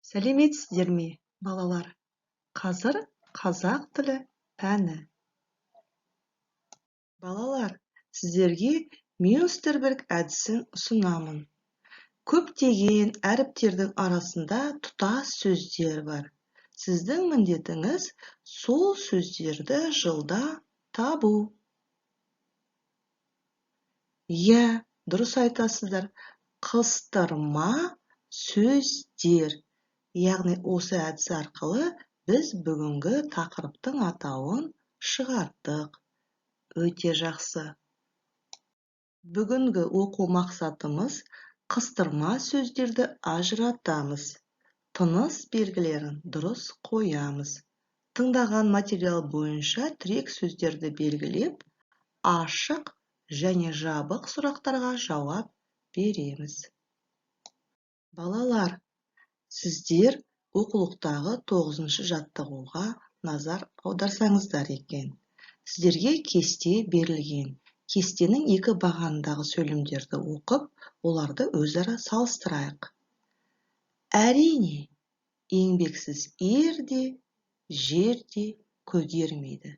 Сәлеметсіздер ме, балалар? Қазір қазақ тілі пәні. Балалар, сіздерге Мюнстерберг әдісін ұсынамын. Көптеген әріптердің арасында тұтас сөздер бар. Сіздің міндетіңіз сол сөздерді жылдам табу. Иә, дұрыс айтасыздар. Қыстырма сөздер. Яғни осы әдіс арқылы біз бүгінгі тақырыптың атауын шығардық. Өте жақсы. Бүгінгі оқу мақсатымыз қыстырма сөздерді ажыратамыз. Тыныс белгілерін дұрыс қоямыз. Тыңдаған материал бойынша тірек сөздерді белгілеп, ашық және жабық сұрақтарға жауап береміз. Балалар, сіздер оқулықтағы 9-шы жаттығуға назар аударсаңыздар екен. Сіздерге кесте берілген. Кестенің екі бағанындағы сөйлемдерді оқып, оларды өзара салыстырайық. Әрине, еңбексіз ер де, жер де көгермейді.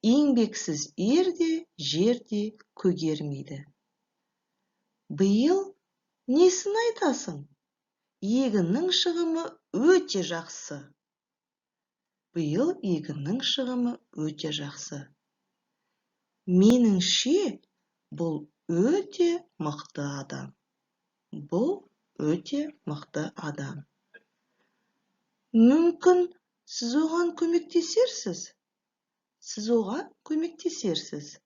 Еңбексіз ер де, жер де көгермейді. Биыл несін айтасың? Егіннің шығымы өте жақсы. Биыл егіннің шығымы өте жақсы. Меніңше, бұл өте мықты адам. Бұл өте мықты адам. Мүмкін, сіз оған көмектесерсіз? Сіз оған көмектесерсіз.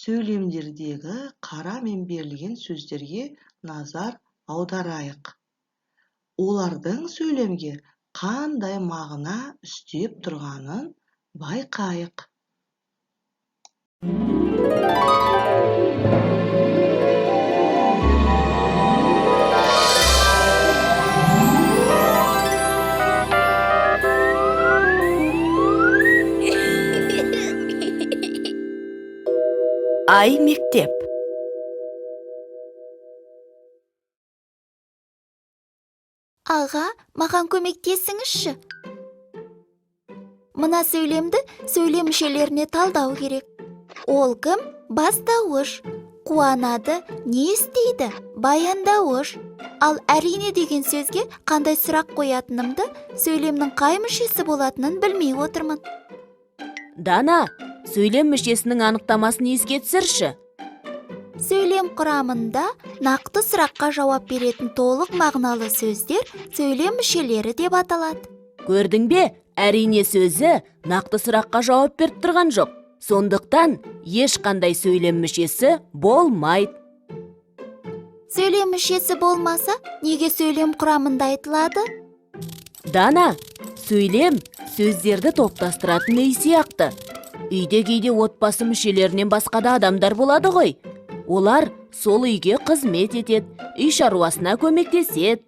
Сөйлемдердегі қарамен берілген сөздерге назар аударайық. Олардың сөйлемге қандай мағына үстеп тұрғанын байқайық. Ай мектеп. Аға, маған көмектесіңізші. Мына сөйлемді сөйлем мүшелеріне талдау керек. Ол кім? Бастауыш. Қуанады, не істейді? Баяндауыш. Ал әрине деген сөзге қандай сұрақ қоятынымды, сөйлемнің қай мүшесі болатынын білмей отырмын. Дана, сөйлем мүшесінің анықтамасын еске түсірші. Сөйлем құрамында нақты сұраққа жауап беретін толық мағыналы сөздер сөйлем мүшелері деп аталады. Көрдің бе, әрине сөзі нақты сұраққа жауап беріп тұрған жоқ. Сондықтан ешқандай сөйлем мүшесі болмайды. Сөйлем мүшесі болмаса, неге сөйлем құрамында айтылады? Дана, сөйлем сөздерді топтастыратын үй сияқты. Үйде кейде отбасы мүшелерінен басқа да адамдар болады ғой. Олар сол үйге қызмет етеді, үй шаруасына көмектеседі.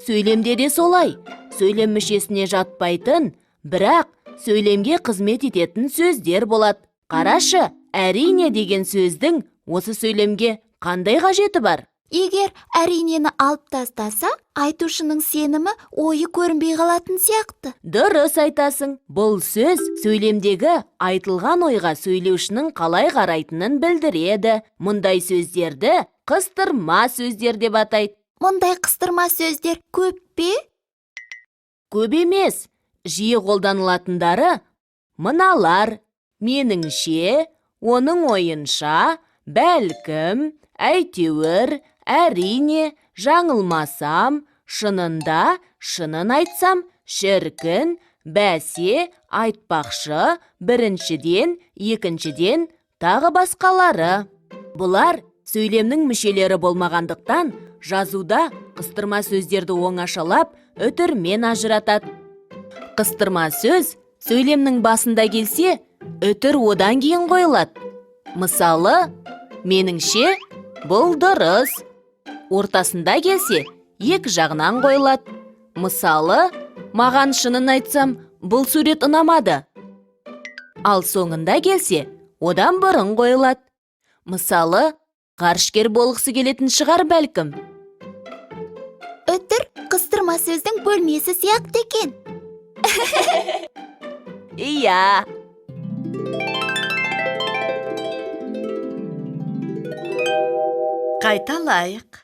Сөйлемде де солай. Сөйлем мүшесіне жатпайтын, бірақ сөйлемге қызмет ететін сөздер болады. Қарашы, әрине деген сөздің осы сөйлемге қандай қажеті бар? Егер әринені алып тастаса, айтушының сенімі, ойы көрінбей қалатын сияқты. Дұрыс айтасың. Бұл сөз сөйлемдегі айтылған ойға сөйлеушінің қалай қарайтынын білдіреді. Мұндай сөздерді қыстырма сөздер деп атайды. Мұндай қыстырма сөздер көп пе? Көп емес. Жиі қолданылатындары мыналар: меніңше, оның ойынша, бәлкім, әйтеуір, әрине, жаңылмасам, шынында, шынын айтсам, шіркін, бәсе, айтпақшы, біріншіден, екіншіден, тағы басқалары. Бұлар сөйлемнің мүшелері болмағандықтан жазуда қыстырма сөздерді оңашалап, үтірмен ажыратады. Қыстырма сөз сөйлемнің басында келсе, үтір одан кейін қойылады. Мысалы, меніңше, бұл дұрыс. Ортасында келсе, екі жағынан қойылады. Мысалы, маған шынын айтсам, бұл сурет ұнамады. Ал соңында келсе, одан бұрын қойылады. Мысалы, ғарышкер болғысы келетін шығар бәлкім. Үтір Қыстырма сөздің бөлмесі сияқты екен. Иә. Қайталайық.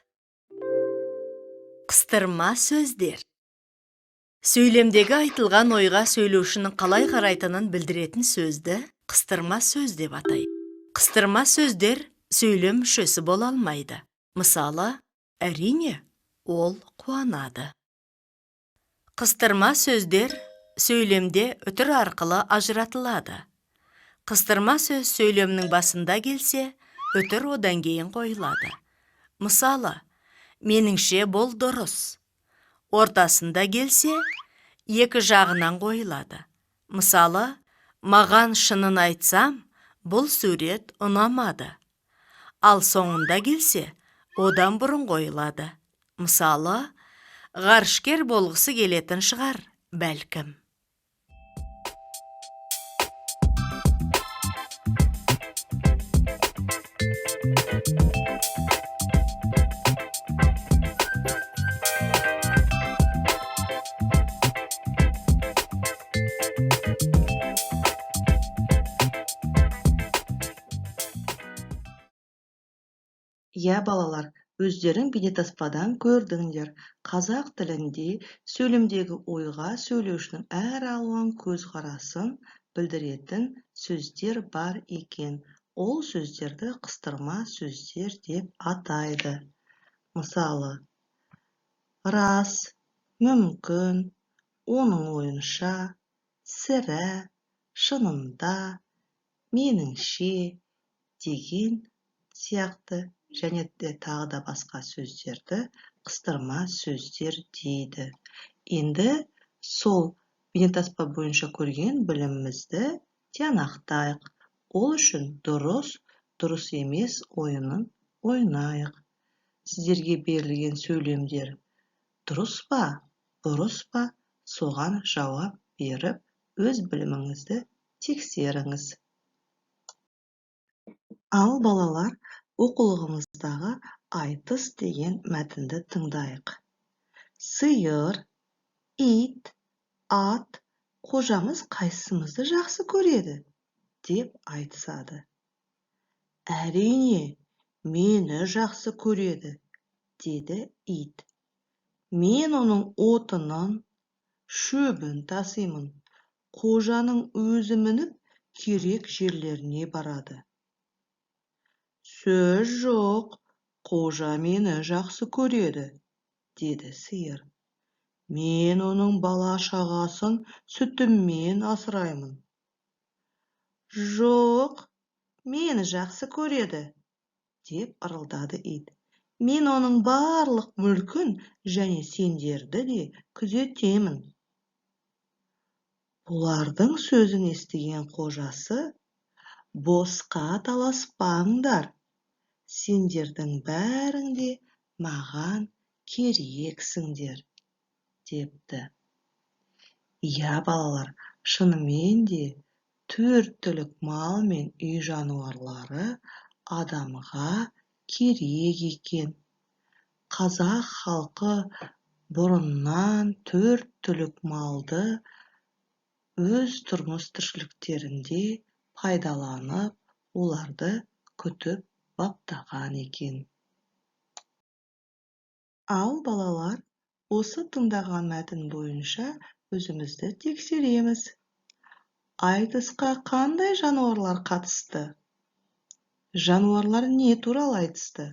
Қыстырма сөздер. Сөйлемдегі айтылған ойға сөйлеушінің қалай қарайтынын білдіретін сөзді қыстырма сөз деп атайды. Қыстырма сөздер сөйлем мүшесі бола алмайды. Мысалы, әрине, ол қуанады. Қыстырма сөздер сөйлемде үтір арқылы ажыратылады. Қыстырма сөз сөйлемнің басында келсе, үтір одан кейін қойылады. Мысалы, меніңше, бұл дұрыс. Ортасында келсе, екі жағынан қойылады. Мысалы, маған шынын айтсам, бұл сурет ұнамады. Ал соңында келсе, одан бұрын қойылады. Мысалы, ғарышкер болғысы келетін шығар, бәлкім. Иә, балалар, өздерің бейнетаспадан көрдіңдер, қазақ тілінде сөйлемдегі ойға сөйлеушінің әр алуан көзқарасын білдіретін сөздер бар екен. Ол сөздерді қыстырма сөздер деп атайды. Мысалы, рас, мүмкін, оның ойынша, сірә, шынында, меніңше деген сияқты және де тағы да басқа сөздерді қыстырма сөздер дейді. Енді сол бейнетаспа бойынша көрген білімімізді тиянақтайық. Ол үшін дұрыс, дұрыс емес ойынын ойнайық. Сіздерге берілген сөйлемдер дұрыс па, бұрыс па, соған жауап беріп, өз біліміңізді тексеріңіз. Ал, балалар, оқулығымыздағы «Айтыс» деген мәтінді тыңдайық. Сиыр, ит, ат «Қожамыз қайсымызды жақсы көреді?» деп айтысады. «Әрине, мені жақсы көреді, – деді ит. – Мен оның отынын, шөбін тасимын. Қожаның өзі мініп, керек жерлеріне барады». «Сөз жоқ, қожа мені жақсы көреді, – деді сиыр. – Мен оның бала-шағасын сүтіммен асыраймын». «Жоқ, мені жақсы көреді, – деп ырылдады ит. – Мен оның барлық мүлкін және сендерді де күзетемін». Бұлардың сөзін естіген қожасы: «Босқа таласпаңдар, сендердің бәрің де маған керексіңдер», – депті. Иә, балалар, шынымен де төрт түлік мал мен үй жануарлары адамға керек екен. Қазақ халқы бұрыннан төрт түлік малды өз тұрмыс тіршіліктерінде пайдаланып, оларды күтіп баптаған екен. Ал, балалар, осы тыңдаған мәтін бойынша өзімізді тексереміз. Айтысқа қандай жануарлар қатысты? Жануарлар не туралы айтысты?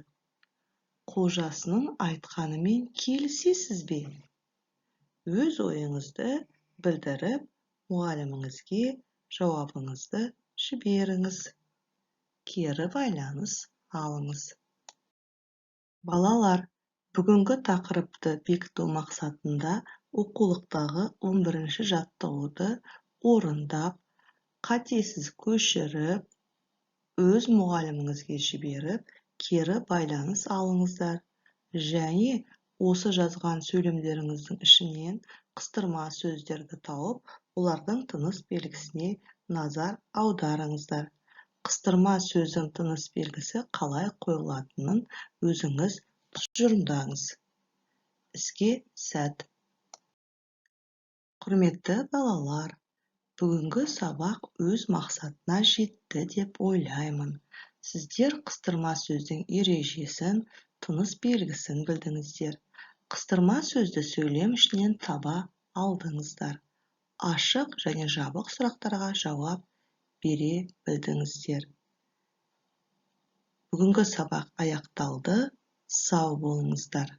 Қожасының айтқанымен келісесіз бе? Өз ойыңызды білдіріп, мұғаліміңізге жауабыңызды жіберіңіз, кері байланыс алыңыз. Балалар, бүгінгі тақырыпты бекіту мақсатында оқулықтағы 11-ші жаттығуды орындап, қатесіз көшіріп, өз мұғаліміңізге жіберіп, кері байланыс алыңыздар және осы жазған сөйлемдеріңіздің ішінен қыстырма сөздерді тауып, олардың тыныс белгісіне назар аударыңыздар. Қыстырма сөздің тыныс белгісі қалай қойылатынын өзіңіз тұжырымдаңыз. Іске сәт! Құрметті балалар, бүгінгі сабақ өз мақсатына жетті деп ойлаймын. Сіздер қыстырма сөздің ережесін, тыныс белгісін білдіңіздер. Қыстырма сөзді сөйлем ішінен таба алдыңыздар. Ашық және жабық сұрақтарға жауап бере білдіңіздер. Бүгінгі сабақ аяқталды. Сау болыңыздар.